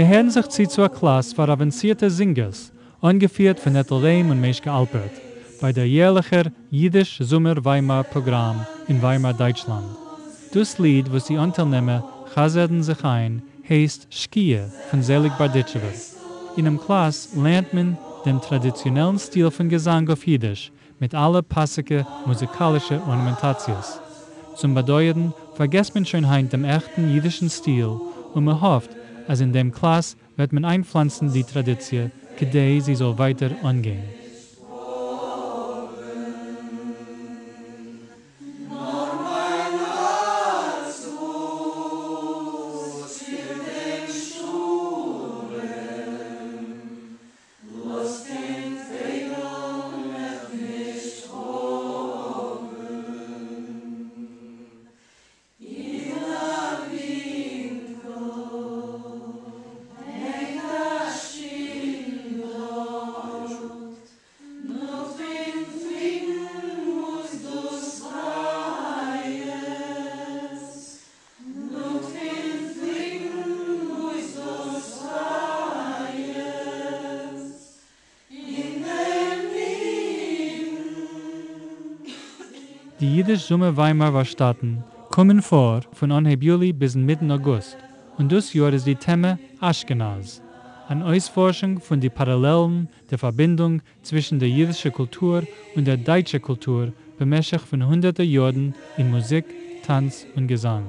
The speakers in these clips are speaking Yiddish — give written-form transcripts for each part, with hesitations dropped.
מיר הערן זיך צו צו אַ קלאַס פֿאַר אַוואַנסירטע זינגערס, אָנגעפֿירט פֿון עטל רעם און מישקע אַלפּערט, בײַ דער יערלעכער ייִדיש-זומער ווײַמאַר-פּראָגראַם אין ווײַמאַר, דײַטשלאַנד. דאָס ליד, וואָס די אָנטיילנעמער חזרן זיך אײַן, הייסט שקיעה פֿון זעליג באַרדיטשעווער. אינעם קלאַס לערנט מען דעם טראַדיציאָנעלן סטיל פֿון געזאַנג אויף ייִדיש, מיט אַלע פּאַסיקע מוזיקאַלישע אָרנאַמענטאַציעס. צום באַדויערן, פֿאַרגעסט מען שוין הײַנט דעם עכטן ייִדישן סטיל, און מע האָפֿט, אַז אין דעם קלאַס וועט מען אײַנפֿלאַנצן די טראַדיציע, כּדי זי זאָל ווײַטער אָנגיין. די ייִדיש-זומער ווײַמאַר וואַרשטאַטן קומען פֿאָר פֿון אָנהייב יולי ביזן מיטן אויגוסט, און דאָס יאָר איז די טעמע אַשכּנז, אַן אויספֿאָרשונג פֿון די פּאַראַלעלן, דער פֿאַרבינדונג צווישן דער ייִדישער קולטור און דער דײַטשער קולטור במשך פֿון הונדערטער יאָרן אין מוזיק, טאַנץ און געזאַנג.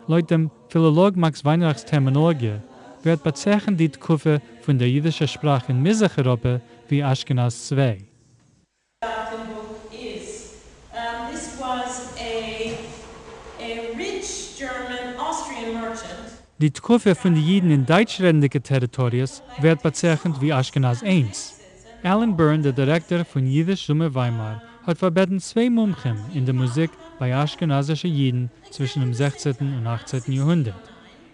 לויט דעם פֿילאָלאָג מאַקס ווײַנרײַכס טערמינאָלאָגיע ווערט באַצייכנט די תּקופֿה פֿון דער ייִדישער שפּראַך אין מיזרח-אייראָפּע ווי אַשכּנז צוויי. book is. This was a a rich German Austrian merchant. די תּקופֿה פֿון די ייִדן אין דײַטש-רעדנדיקע טעריטאָריעס ווערט באַצייכנט ווי אַשכּנז איינס. אַלען בערן, דער דירעקטאָר פֿון ייִדיש-זומער ווײַמאַר, האָט פֿאַרבעטן צוויי מומחים אין דער מוזיק בײַ אַשכּנזישע ייִדן צווישן דעם 16. און 18. יאָרהונדערט.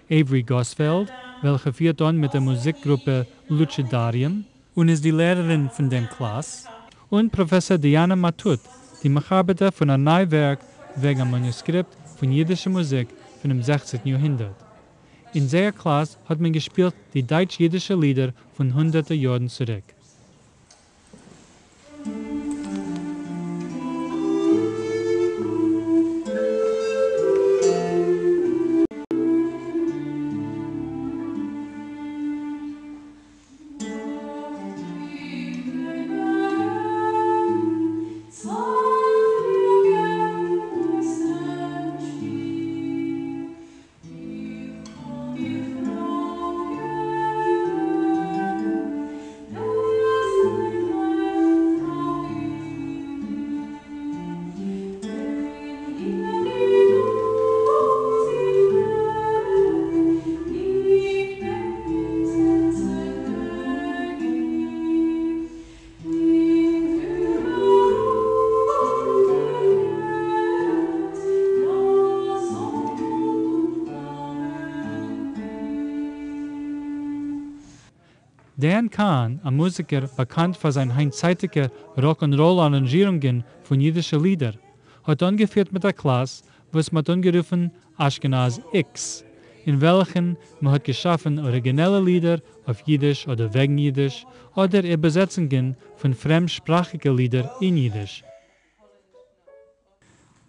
עיוורי גאָספֿעלד, וועלכע פֿירט אָן מיט דער מוזיק-גרופּע לוצידאַריום און איז די לערערין פֿון דעם קלאַס, און פּראָפֿעסאָר דיאַנאַ מאַטוט, די מחברטע פֿון אַ נײַ ווערק וועגן אַ מאַנוסקריפּט פֿון ייִדישער מוזיק פֿונעם 16. יאָרהונדערט. אין זייער קלאַס האָט מען געשפּילט די דײַטש-ייִדישע לידער פֿון הונדערטער יאָרן צוריק. דען קאַהן, אַ מוזיקער, באַקאַנט פֿאַר זײַנע הײַנטצײַטיקע ראָק-און-ראָל-אַראַנזשירונגען פֿון ייִדישע לידער, האָט אָנגעפֿירט מיט אַ קלאַס, וואָס מע האָט אָנגערופֿן אַשכּנז X, אין וועלכן מע האָט געשאַפֿן אָריגינעלע לידער אויף ייִדיש אָדער וועגן ייִדיש, אָדער איבערזעצונגען פֿון פֿרעמדשפּראַכיקע לידער אין ייִדיש.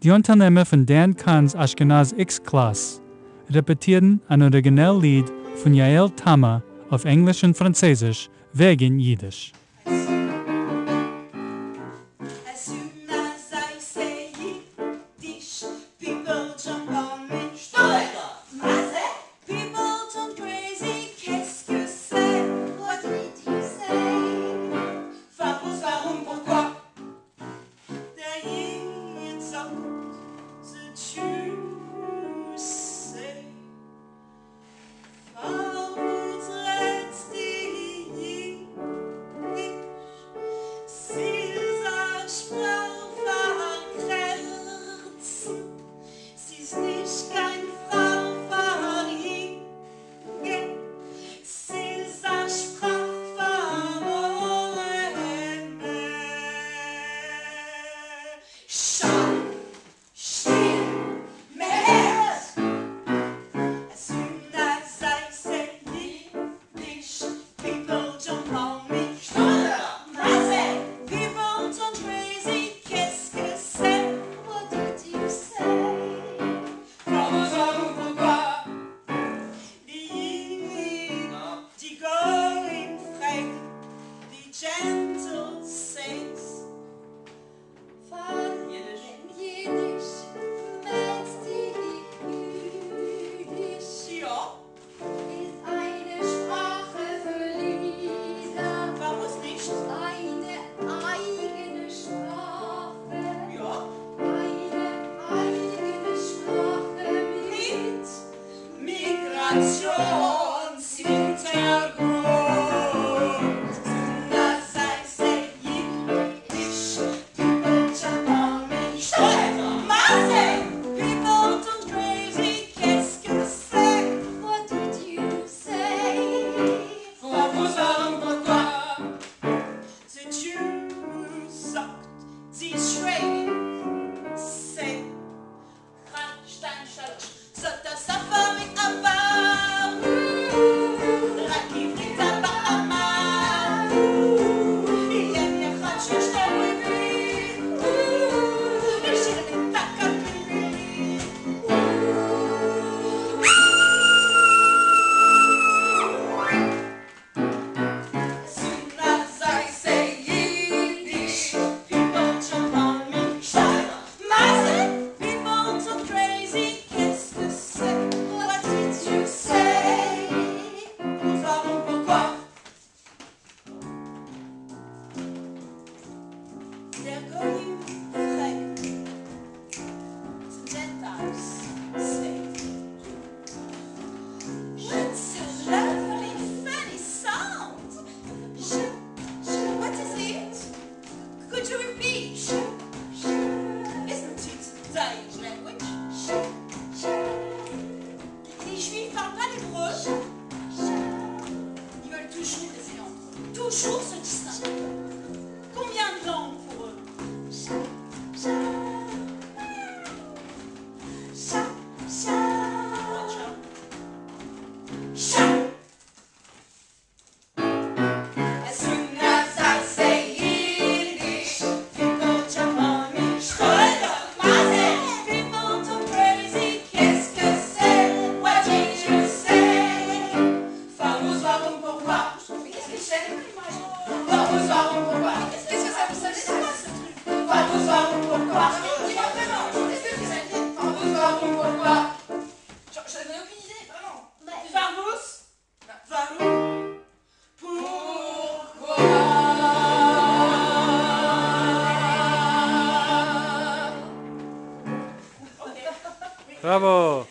די אָנטיילנעמער פֿון דען קאַהנס אַשכּנז X קלאַס רעפּעטירן אַן אָריגינעל ליד פֿון יעל טאַמאַ אויף ענגליש און פֿראַנצויזיש וועגן ייִדיש. As soon as I say Yiddish, people jump on me. People turn crazy, qu'est-ce que c'est? What did you say? פֿאַר וואָס, וואָרום, pourquoi? דער ייִד זאָגט, tu sais. פֿאַר וואָס רעדסטו ייִדיש? Toujours se distinguer. Combien de langues pour eux? Chat. As soon as I say Yiddish, people jump on me. People talk crazy, qu'est-ce que c'est? What did you say? Famos, warum, pourquoi? Mais qu'est-ce que c'est? Famos, warum, pourquoi? Qu'est-ce que ça vous savez, c'est quoi ce truc? Famos, warum, pourquoi? Dis-moi vraiment, qu'est-ce que c'est? Famos, warum, pourquoi? Je n'ai aucune idée, vraiment. Famos, warum, pourquoi? Bravo!